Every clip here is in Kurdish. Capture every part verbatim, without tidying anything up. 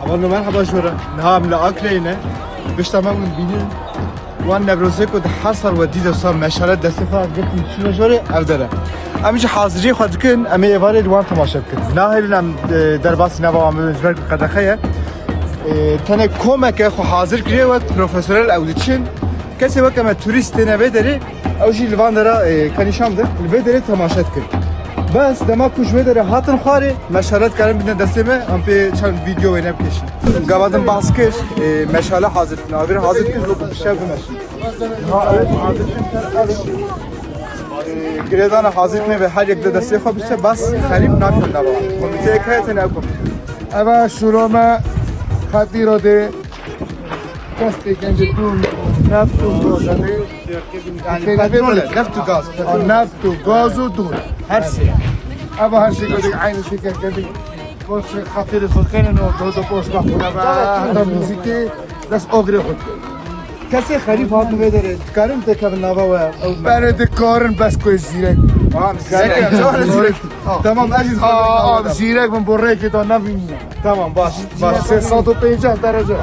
Hevalno, merheba ji we re. Niha em li Akreyê ne. Pişta me hûn bînin. Wan Newrozê ku di her sal we dît, wisa meşale destê xwe girtin çûne jorê, ev dere. Em jî haziriyê xwe dikin, em ê êvarê li wan temaşe bikin. Nahêlin em, e, derbasî nava wan bibin, ji ber ku qedexe ye. E, tenê komeke xwe hazir kiriye wek profesyonel ew diçin. Kesê weke me turîst têne vê derê, ew jî li van dera, e, kenîşan de li vê derê temaşe dikin. Bes dema ku ji wê derê hatin xwarê, meşale dikarin bidine destê me, em pê çend vîdeo wê nebikêşin. Gava din behs kir, e, meşale hazir dikin, agir hazir dikin, ji bo ku bi şev bimeşin. Ha, ev hazir dikin, ev, e, girêdana hazir dikin ve her yek de destê xwe bişe, bes xerîb nakin nava. Komîteyek heye, tenê ew komîte. Eva şûro me xetîro dê. Kes pêkence dûn, neft û gaz. Yani petrol, neft û gaz. Ha, neft û gaz û dûn. Her şey. Eva her şey gördük, aynı şey geldik. Boş xafiri sokenin o, do do boş bak buna ba. Hatta müziki, das ogre hut. Kesê xerîb hatin vê derê, dikarin têkevin nava we? Berê dikarin, bes ku zîrek. Tamam, zîrek ya, zîrek. Tamam, ez jî Aa, zîrek. Abi, zîrek bin, bo rêkê da navînî. Tamam, baş, baş. Sê sed û pêncah derece.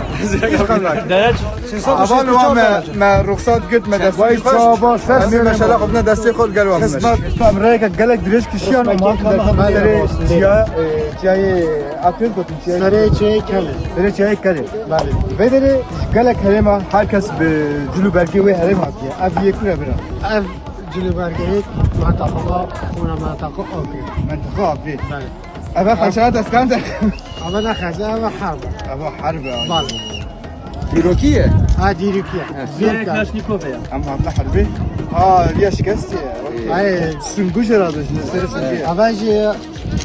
Derece? Avan wa me, me ruxsat girt, me destê xwe. Vay çaba, ses. Em ê meşale xwe bine destê xwe, gel wan. Xizmet, em rêyeke gelek dirêj kişiyan, em hatin serê çiya, e, çiyayê Efrîn gotin, çiyayê. Serê çiyayê Kelê. Serê çiyayê Kelê. Belê. Vê derê ji gelek herêma, her kes bi cil û bergê wê herêm hatiye. Ev yê kure bira? Ev cil û bergê yê mentaqa, xûna mentaqa Akrê. Mentaqa Akrê. Belê. Eve xeşa deskan de. Eve ne xeşa, eve herb. Eve herb e. Bale. Dîrokî ye? Ha, dîrokî ye. Zîrek Kalaşnîkov e. Em hatine herbê. Ha, riya şikestî ye. Okey. Ay. Sungu jê re dojine, serê sungê. Eve jî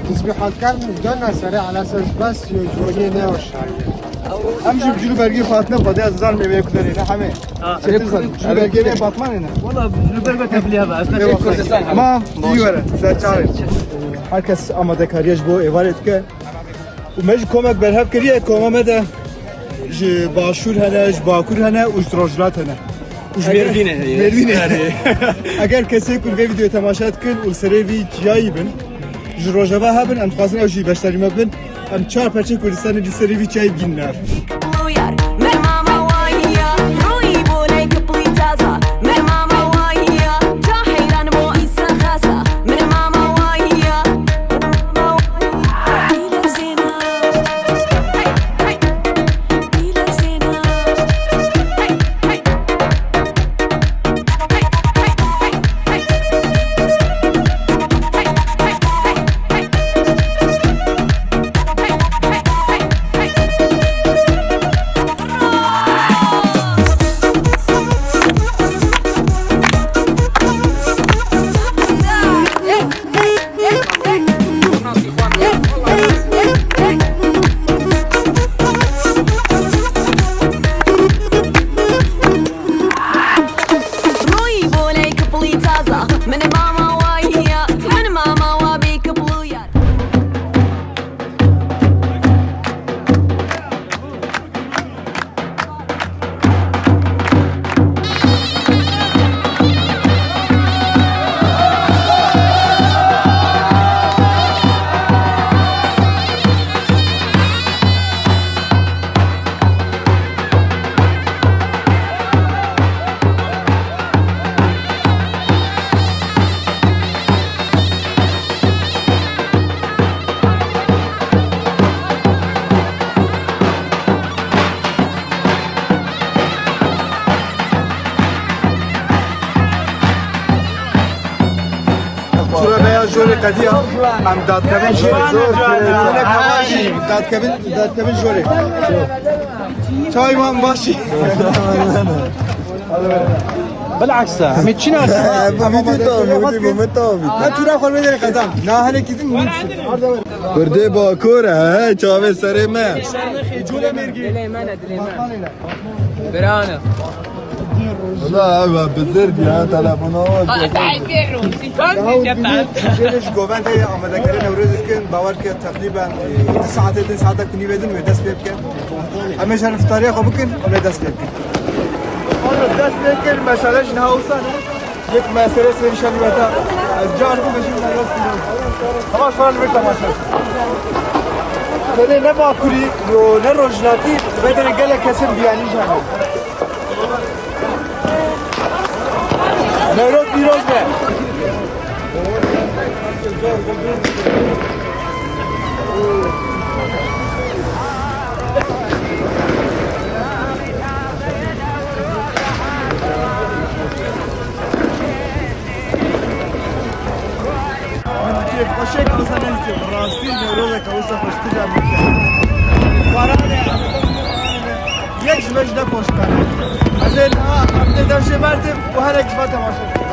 tesbîhat kar min döne serê, ala ses bes, yo, joliyê ne hoş. Em jî cil û bergê xwe hatine xwedê, ez zanim ê wê kuderê ne hemê. Ha. Çetin zanim. Cil û bergê wê Batmanê ne. Wala, cil û bergê tevlî hebe. Ez ne Kurdistan. Tamam, iyi were. Sen çağır. Herkes amadekariye ji bo êvarê dike. Û me jî komek berhev kiriye, koma me de ji başûr hene, ji bakur hene û ji rojhilat hene. Û ji Mêrdînê heye. Mêrdînê. Erê. Eger kesê ku vê vîdeoyê temaşe dikin û serê vî çiyayî bin, ji Rojava hebin, em dixwazin ew jî beşdarî me bin. Em çar perçê Kurdistanê li serê vî çiyayî bigînin hev. Bûyar, min mama wayiya, rûyî bolê kiplî taza. Min mama wayiya, ca heyran bo însan xasa. Min mama wayiya, min mama wayiya. Dîlozêna. Hey, hey. Dîlozêna. Hey, hey. Rûyî bolê kiplî taza. Min mama wayiya, min mama wa bê kiplû yar. Turabeya jorê qediya, em dadkevin jorê. Dadkevin, dadkevin jorê. Çay man başî. Bilaksa, em çi nas? Bu vîdeo tamam, bu vîdeo tamam. Ha, tura xwe vê derê qedan. Na hele gidin. Kurdê Bakur, he, çavê serê me. Birane. Wala ew bizir diye telefona. Yahu dî, dê ji govendê amadekarê Newrozê dikin, bawer ke teqrîben, e, du saetê din, saeta ku nîvê din wê dest pê bike. Em ê ji herin fitarê xwe bikin, em ê dest pê bikin. Oğlum, dest pê kir, meşale ji niha wisa ne? Yek meselesi nişan weta. Ez car bû bejim ne rast bû. Tamam, sonra bir tamaşa. Serê ne bakurî, yo ne rojhilatî, bedene gelek kesin biyanî jî hene. Newroz pîroz be. Min kêfxweşiyek wisa nedîtibû. Rastî Newrozeke wisa xweştir ya min kir. Baranê yek ji me ji ne poşt kare. Ez ê niha em tê dev jê berdim û herek ji me temaşe bikin.